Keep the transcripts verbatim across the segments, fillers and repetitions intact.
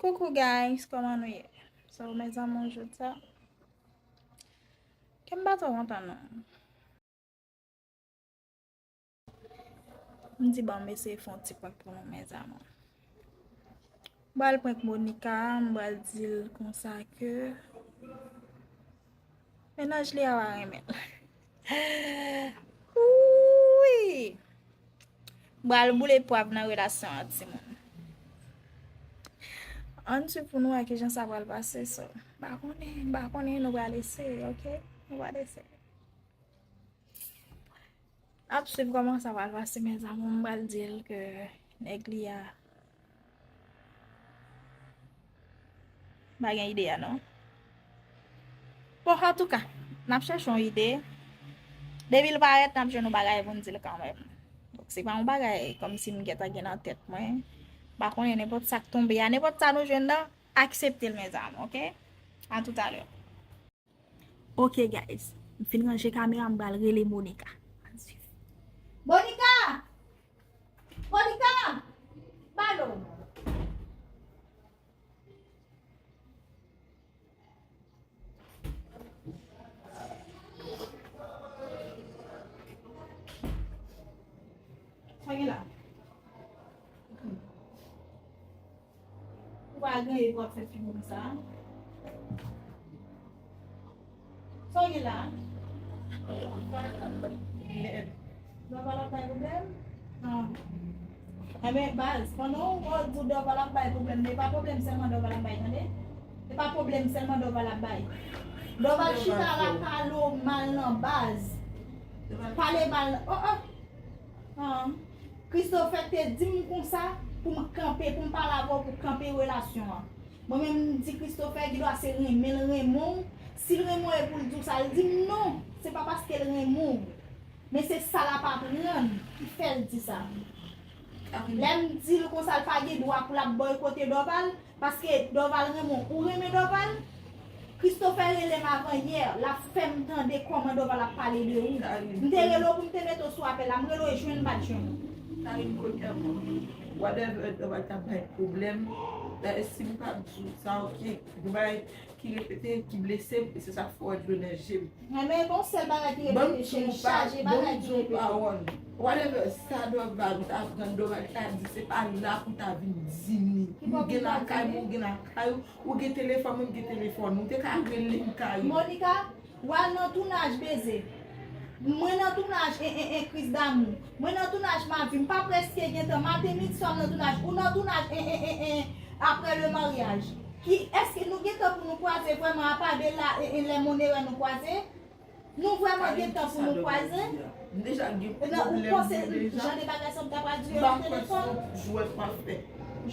Coucou guys, kòman nou ye? So, mes amours, jodi sa, kè m pa twò kontan non. M di bon, m eseye fè yon ti prank pou nou, mes amours. M pral prank Monica, m pral di l konsa ke mennaj li a pa renmen l. Wi! M pral boule pwav nan relasyon an, timoun. Ann swiv pou nou wè kijan sa pral pase, so. M pa konnen, m pa konnen, nou pral eseye, oke? Nou pral eseye. N ap swiv kòman sa pral pase, mes amours. M pral di l ke nèg li a, m pa gen ide a non. Bon, antouka, n ap chèche yon ide. Depi l parèt, n ap jwenn yon bagay pou n di l kanmenm. Donk, se pa yon bagay kòmsi m gentan gen nan tèt mwen. M pa konnen, nenpòt sa k tonbe a, nenpòt sa nou jwenn nan, aksepte l, mes amours, oke? A toutalè. Ok guys, m fin ranje kamera, m pral rele Monica. Ann swiv. Monica! Monica! Balo! Sa gen la? Ou pa gen pou w ap fè figi konsa. Sa w gen la? Dòval ap bay pwoblèm? Non. Enben, baz, pandan w di w Dòval ap bay pwoblèm, men e pa pwoblèm sèlman Dòval ap bay, tande? E pa pwoblèm sèlman Dòval ap bay. Dòval chita lakay ou mal nan baz. Pale mal nan, oh, oh. Ah. Christopher te di m konsa pou m kanpe, pou m pale avè w, pou kanpe relasyon an. Mwen menm, m di Christopher, gendwa se renmen l renmen w. Si l renmen w, e pou l di w sa, l di m non, se pa paske l renmen w. Men se sa l ap aprann ki fè l di sa. Lè m di l konsa, l pa gen dwa pou l ap bòykote Dòval, paske Dòval renmen w. Ou renmen Dòval? Christopher rele m avan yè, l ap fè m tande kòman Dòval ap pale de ou. M te rele w pou m te mete w sou apèl la, m rele w e jwenn m pa t jwenn ou. Karine, premyèman, whatever Dòval ta bay pwoblèm, dayè si m pa di w sa, ok, gon bagay ki repete, ki blese m, e se sa k fè w wè dlo nan je m. Enben, gon sèl bagay ki repete, cheri, chaje bagay ki repete. Whatever sa Dòval, ou ta aprann Dòval ta di, se pa la pou ta vin di ni. Ou gen lakay mwen, ou gen lakay ou, ou gen telefòn mwen, m gen telefòn ou. Ou te ka rele m, Karine. Monica, w al nan tounaj Beze. Mwen nan tounaj en, en, en, Kriz Damou. Mwen nan tounaj Mavi. M pa prèske gen tan. Maten, midi, swa m nan tounaj. Ou nan tounaj en, en, en, en, Après le mariage. Ki, èske nou gen tan pou nou kwaze vrèman, apa de la, e, e, lè monere nou kwaze? Nou vrèman gen tan pou nou kwaze? M deja gen pwoblèm mwen deja. Jan de bagay sa m ta pral di yo nan telefòn? M pa kwè se yon jwèt m ap fè.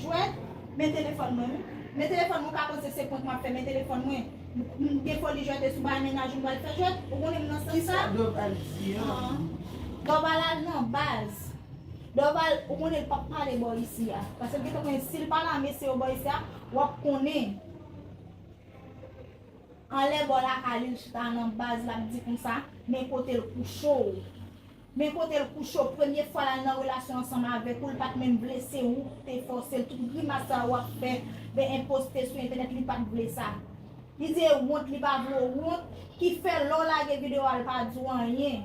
Jwèt? Men telefòn mwen, wi. Men telefòn mwen, ou ka panse se prank m ap fè, men telefòn mwen. M gen foli jwète sou bagay mennaj ou, m pral fè jwèt. Ou konnen m nan sans sa? Kisa Dòval di an? Dòval al nan baz. Dòval, ou konnen l p ap pale bò isi a. Paske l gentan konnen si l pa la, mesye yo bò isi a, w ap konnen. Anlè bò lakay li, l chita nan baz, l ap di konsa, men kote l kouche w. Men kote l kouche w. Premye fwa l al nan relasyon ansanm avèk ou, l pa t menm vle, se ou ki te fòse l. Tout grimas sa w ap fè, ben, en poste sou entènèt, li pa t vle sa. Li di e wont, li pa vle w wont, ki fè lè w lage videyo a, l pa di w anyen.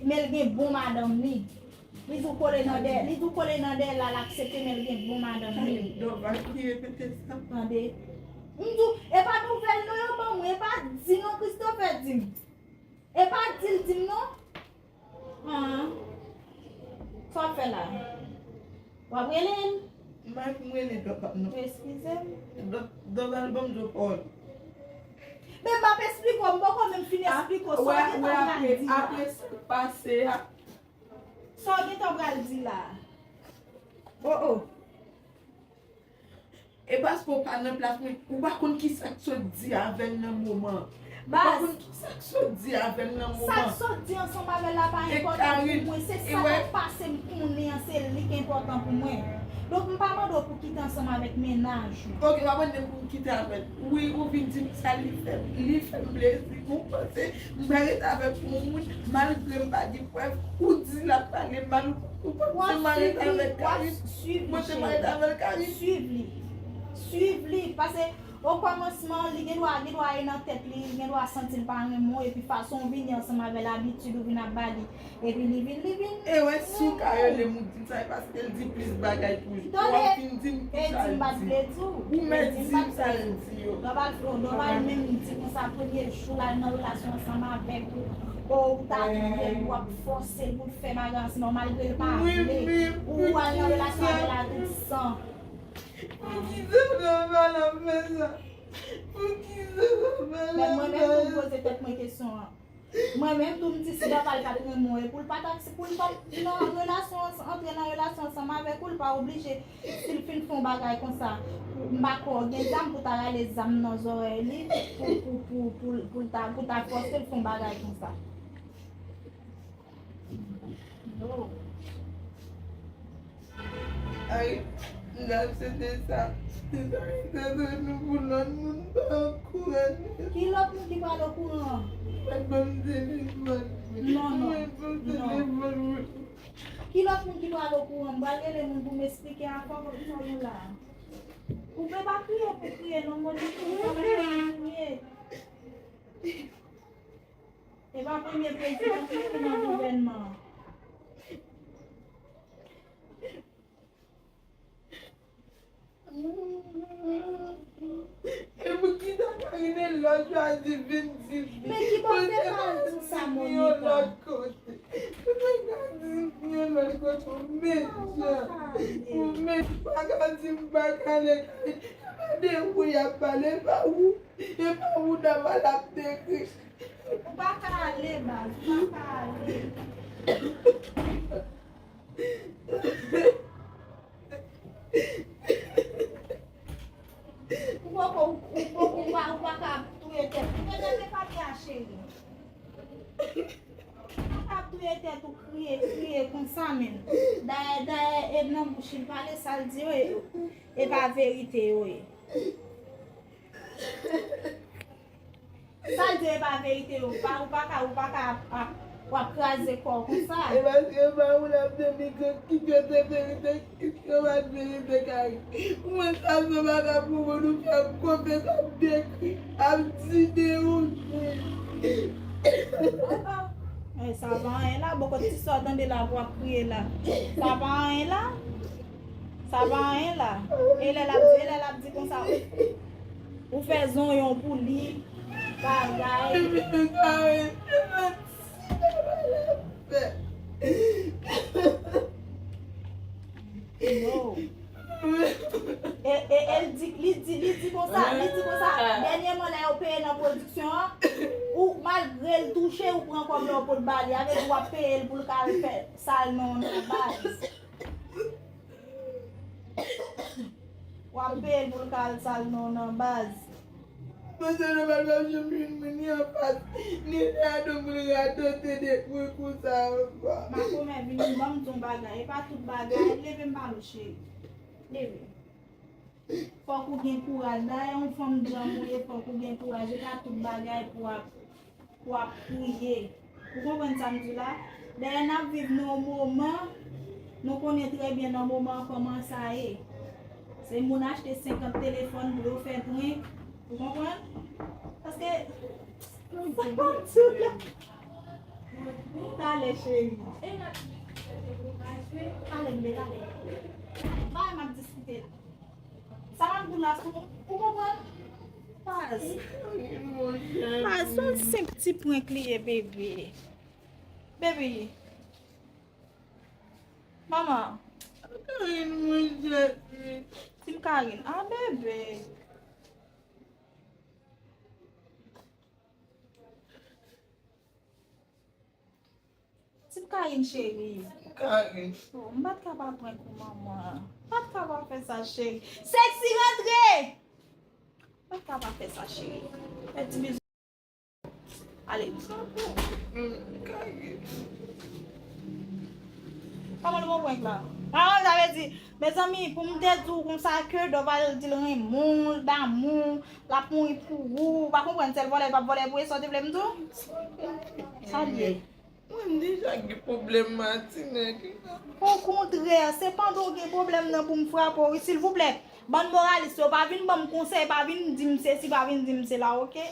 Men l gen bon madanm li. Li di w kole nan dèyè, li di w kole nan dèyè l, l aksepte, men l gen bon madanm li. Dòval ki repete sa. Tande. M di w, e pa nouvèl non yo ban mwen, e pa di non Christopher di m. E pa di l di m non. An. Sa w ap fè la? W ap rele l? M pa pou m rele Dòval non. Eskize m. Dò-, Dòval ban m di w pawòl. Men m ap esplike w, m poko menm fin esplike w sa w gentan pral di la. Apre sa k pase a. Sa w gentan pral di la. Oh, oh. E paske w pa nan plas mwen, ou pa konn kisa k sot di avè m nan moman. Ou pa konn kisa k sot di avè m nan moman. Sa k sot di ansanm avè l la pa enpòtan pou mwen, se sa k ap pase m konnen an, se li k enpòtan pou mwen. Donk, m pa mande w pou w kite ansanm avèk mennaj ou. Ok, w ap mande m pou m kite avè l. Wi, ou vin di m sa, li fè, li fè m plezi. Ou panse m pral rete avèk yon moun, malgre m pa gen prèv, ou di l ap pale mal, ou panse m pral rete avèk Karine? Ou panse m pral rete avèk Karine? Swiv li. Swiv li, paske o kòmansman, li gen dwa, gen dwa e nan tèt li, li gen dwa santi l pa renmen w, epi fason w vini ansanm avè l, abitid ou vin ap ba li, epi li vin, li vin. E wè, si w ka rele m, ou di m sa, e paske l di plis bagay pou ou. Tande, w ap fin di m e di m pa t vle di w. Ou mèt di m sa l di yo. Nòmal, nòmal, menm di konsa, premye jou l al nan relasyon ansanm avèk ou, o, ou ta twouve l, w ap fòse l pou l fè bagay ansanm, malgre l pa vle. Ou al nan relasyon avè l a tout san. Poukisa Dorval ap fè sa? Poukisa Dorval ap fè sa? Men mwen menm tou m poze tèt mwen kesyon an. Mwen menm tou m di si Dorval pa t renmen w, e pou l pa t, pou l pa t nan relasyon, antre nan relasyon ansanm avèk ou, l pa oblije, si l fin fè yon bagay konsa, m pa kwè w gen zam pou ta rale zam nan zòrèy li, pou, pou, pou, pou, pou l ta, pou ta fòse l fè yon bagay konsa. No. Ay, m t ap swete sa. Se sa ki te dwe nou pou lòt moun pa okouran. Ki lòt moun ki pral okouran? Mwen ban m telefòn. Non, non. Mwen ban m telefòn mwen. Ki lòt moun ki pral okouran? M pral rele moun pou m eksplike ankò kòman nou la. Ou pe pa kriye pou kriye, non, mwen di pou mwen kriye. E pa premye prezidan ki fin nan gouvènman an. E poukisa Karine lòt jou a di vin di men ki bò te pa di sa, Monica? Lòt kote. Poukisa di yon lòt kote? Ou mechan. Ou mechan. Pa ka di m pa ka ale Karine. Se pa de ou y ap pale, e pa ou. E pa ou Dorval ap dekri. Ou pa ka ale, baz, ou pa ka ale. Ou poko, ou poko, ou pa, ou pa ka touye tèt ou. Ou te gade pati a, cheri. Ou pa ka touye tèt ou, kriye, kriye konsa menm. Dayè, dayè, e nan bouch li pale, sa l di yo, e, e pa verite yo ye. Sa l di yo e pa verite yo. Pa, ou pa ka, ou pa ka ap, ap, w ap kraze kò w konsa. E paske pa ou l ap denigre, kit yo te verite, kit yo pa t verite, Kari. Mwen sa se bagay pou moun ou fè konfyans ap dekri, ap di de ou. E sa pa anyen la, bòkòt ti sa w tande la pou w ap kriye la. Sa pa anyen la. Sa pa anyen la. E lè l ap di, e lè l ap di konsa, ou fè zonyon pou li, bagay. No. E, e, e l di, li di, li di konsa, li di konsa, dènyèman lè yo peye nan pwodiksyon an, ou malgre l touche, ou pran kòb la ou pot ba li, avèk ou ap peye l pou l ka al fè sal non nan baz. W ap peye l pou l ka al sal non nan baz. Mesye Nobel p ap janm jwenn moun li anfas. Ni lè a donk pou l radote de moun konsa ankò. Makomè vini ban m di yon bagay. E pa tout bagay. Leve m pale w cheri. Leve. Fòk ou gen kouraj. Dayè yon fanm djanm ou ye, fòk ou gen kouraj. E pa tout bagay pou w ap pou w ap kriye. Ou konprann sa m di w la? Dayè n ap viv nan yon moman, nou konnen trè byen nan moman an kòman sa ye. Se moun achte senkant telefòn pou yo fè prank. Ou konprann? Paske, sa m di w la. Talè, cheri. Talè, m de talè. Bagay m ap diskite la. Sa m ap di w la, sou, ou konprann? Paz. Paz, se yon senp ti prank li ye, bebe. Bebe. Manman. Karine, mwen jèt wi. Tim Karine. Ah, bebe. Tim Karine, cheri. Karine. Oh, m pa t ka pa prank ou, manman. M pa t ka pa fè sa, cheri. Sexy, rantre! M pa t ka pa fè sa, cheri. Fè ti bizou. Ale. Mm, Karine. Kòman nou prank la? Kòman sa vle di? Mezanmi, pou m te di w konsa ke Dorval di l renmen w, l damou w, l ap mouri pou ou, ou pa konprann, sèl vòlè l p ap vòlè pou ou, e sa w te vle m di w? Sa l ye? Mwen, m deja gen pwoblèm Matinik. Okontrè, se pandan w gen pwoblèm nan pou m frape w, wi, silvouplè. Bann moralis yo, pa vin ban m konsèy, pa vin di m sesi, pa vin di m sela, oke?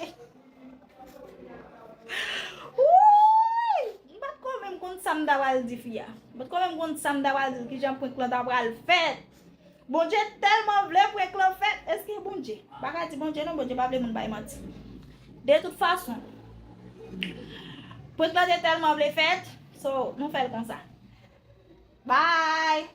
Wouy! M pa t ko menm konn sa m ta pral di fi a. M pa t ko menm konn sa m ta pral di l, kijan prank lan ta pral fèt. Bondye tèlman vle prank lan fèt. Èske Bondye? M pa ka di Bondye non, Bondye pa vle moun bay manti. De tout fason, prank lan te tèlman vle fèt, so, nou fè l konsa. Bye!